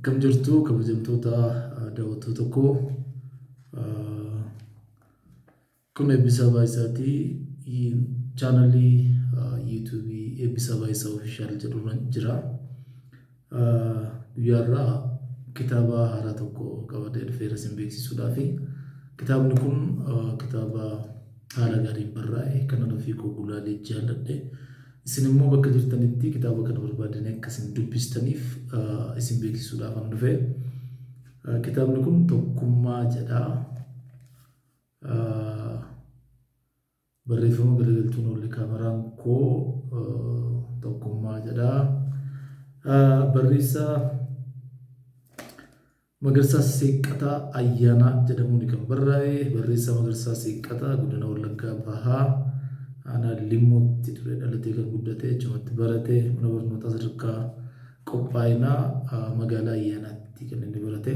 Akkam jirtu kabajamtoota daawwattoota koo? Kun Eebbisaa Baay'isaati. Chaanalii yuutuubii Eebbisaa Baay'isaa Ofishaal jedhu jira. Guyyaa irraa kitaaba haaraa tokko qabadhee dhufeera isin beeksisuudhaafi. Kitaabni kun kitaaba haala gaariin barraa'e kanan ofii koo gulaalee jaalladhe. Isin immoo bakka jirtanitti kitaaba kana barbaadanii akka isin dubbistaniif isin beeksisuudhaaf an dhufe. Kitaabni kun Tokkummaa jedha. Barreeffama galagalchuun oolle kaameraan koo. Tokkummaa jedha. Barreessaa Magarsaa Seeqqataa Ayyaanaa jedhamuun kan barraa'e. Barreessaa Magarsaa Seeqqataa godina Wallaggaa Bahaa, aanaa Limmuutti ture dhalatee kan guddate, achumatti barate. Mana barnootaa sadarkaa qophaa'inaa magaalaa Ayyaanaatti kan inni barate.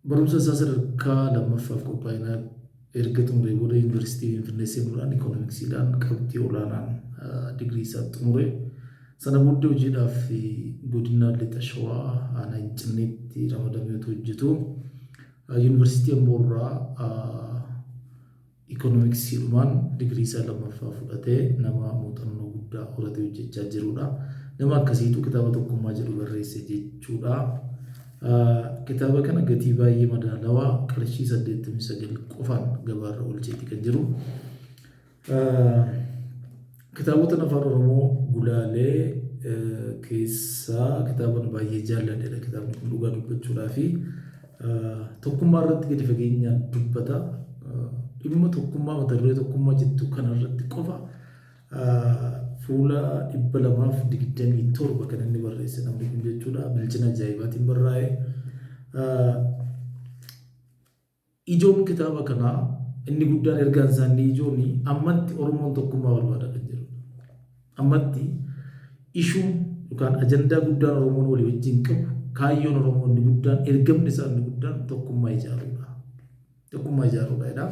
Barumsa isaa sadarkaa lammaffaaf qophaa'inaa erga xumuree booda Yuunivarsiitii Finfinnee seenuudhaan ikoonomiksiidhaan qabxii olaanaan digirii isaa xumure. Sana booddee hojiidhaaf godina Lixa Shawaa, aanaa Incinniitti ramadamee otoo hojjetu Yuunivarsiitii Amboorraa ikoonomiksiidhumaan digirii isaa lammaffaa fudhatee nama muuxannoo guddaa horatee hojjechaa jirudha. Nama akkasiitu kitaaba Tokkummaa jedhu barreesse jechuudha. Kitaaba kana gatii baay'ee madaalawaa qarshii 89 qofaan gabaarra oolcheeti kan jiru. Kitaabota Afaan Oromoo gulaalee keessaa kitaaba baay'ee jaalladheedha. Kitaabni kun dhugaa dubbachuudhaa fi tokkummaa irratti gadi fageenyaan dubbata. Dhimma tokkummaa, mata duree tokkummaa jettu kanarratti qofa fuula 227 kan inni barreesse namni kun jechuudha. Bilchina ajaa'ibaatiin barraa'e. Ijoon kitaaba kanaa inni guddaan, ergaan isaa inni ijoon, ammatti Oromoon tokkummaa barbaada kan jedhudha. Ammatti ishuun yookaan ajandaa guddaan Oromoon walii wajjin qabu, kaayyoon Oromoo inni guddaan, ergamni isaa inni guddaan tokkummaa ijaaruudha. Tokkummaa ijaaruudha jedha.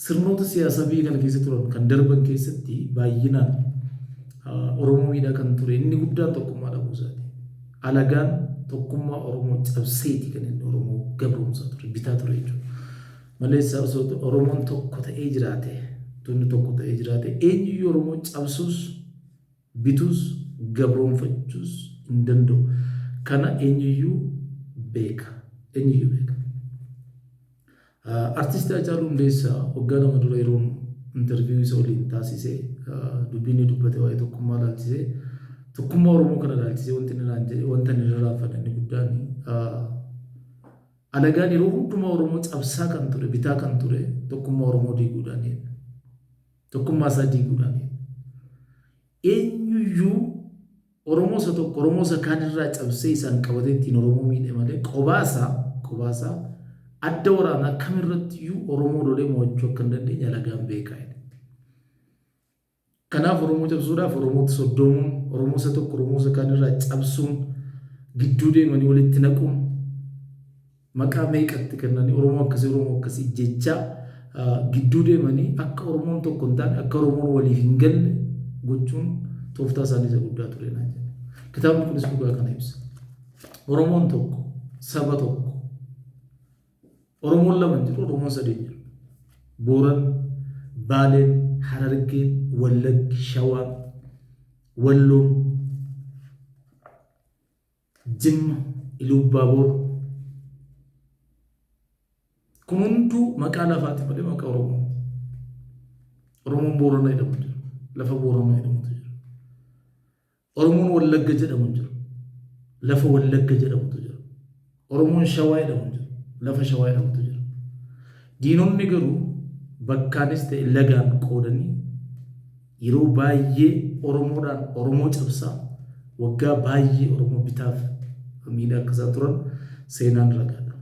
Sirnoota siyaasaa biyya kana keessa turan kan darban keessatti baay'inaan Oromoo miidhaa kan ture inni guddaan tokkummaa dhabuu isaati. Alagaan tokkummaa Oromoo cabseeti kan inni Oromoo gabroomsaa ture, bitaa ture jechuudha. Malees osoo Oromoon tokko ta'ee jiraate, tunni tokko ta'ee jiraate, eenyuyyuu Oromoo cabsuus, bituus, gabroomfachuus hin danda'u. Kana eenyuyyuu beeka. Eenyuyyuu beeka. Artisti Haacaaluu Hundeessaa waggaa 2 dura yeroon interview isa waliin taasise, dubbii inni dubbate waa'ee tokkummaa ilaalchisee, tokkummaa Oromoo kana ilaalchisee, wanti inni naan jedhe, wanta inni irraanfanne inni guddaan, alagaan yeroo hundumaa Oromoo cabsaa kan ture, bitaa kan ture tokkummaa Oromoo diiguudhaan, tokkummaa isaa diiguudhaan. Eenyuyyuu Oromoo isa tokko Oromoo isa kaan irraa cabsee isaan qabatee ittiin Oromoo miidhe malee qobaasaa adda waraanaa kamirratti iyyuu Oromoo lolee mo'achuu akka hin dandeenye alagaan beekaa jedhe. Kanaaf Oromoo cabsuudhaaf Oromootti soddoomuun, Oromoo isa tokko Oromoo isa kaan irraa cabsuun, gidduu deemanii walitti naquun, maqaa meeqatti kennanii Oromoo akkasii, Oromoo akkasii jechaa gidduu deemanii akka Oromoon tokko hin taane, akka Oromoon waliif hin galle gochuun tooftaa isaanii isa guddaa ture naan jedhe. Kitaabni kunis dhugaa kana ibsa. Oromoon tokko, saba tokko. Oromoon lama hin jiru, Oromoon sadii hin jiru. Booran, Baaleen, Harargeen, Wallaggi, Shawaan, Walloon, Jimma, Iluubbaaboor. Kun hunduu maqaa lafaati malee maqaa Oromoo miti. Oromoon Boorana jedhamu hin jiru. Lafa Boorana jedhamutu jira. Oromoon Wallagga jedhamu hin jiru. Lafa Wallagga jedhamutu jira. Oromoon Shawaa jedhamu hin jiru. Lafa Shawaa jedhamutu jira. Diinonni garuu bakkaanis ta'e lagaan qoodanii yeroo baay'ee Oromoodhaan Oromoo cabsaa, waggaa baay'ee Oromoo bitaaf miidhaa akka isaan turan seenaan ragaadha.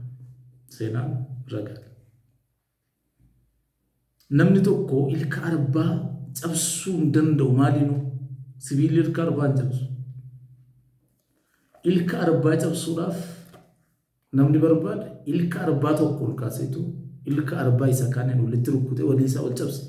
Seenaan ragaadha. Namni tokko ilka arbaa cabsuu hin danda'u maaliinuu? Sibiilli ilka arbaa hin cabsu. Ilka arbaa cabsuudhaaf namni barbaade ilka arbaa tokko ol kaaseetu ilka arbaa isa kaaniin walitti rukkutee walii isaa ol cabsa.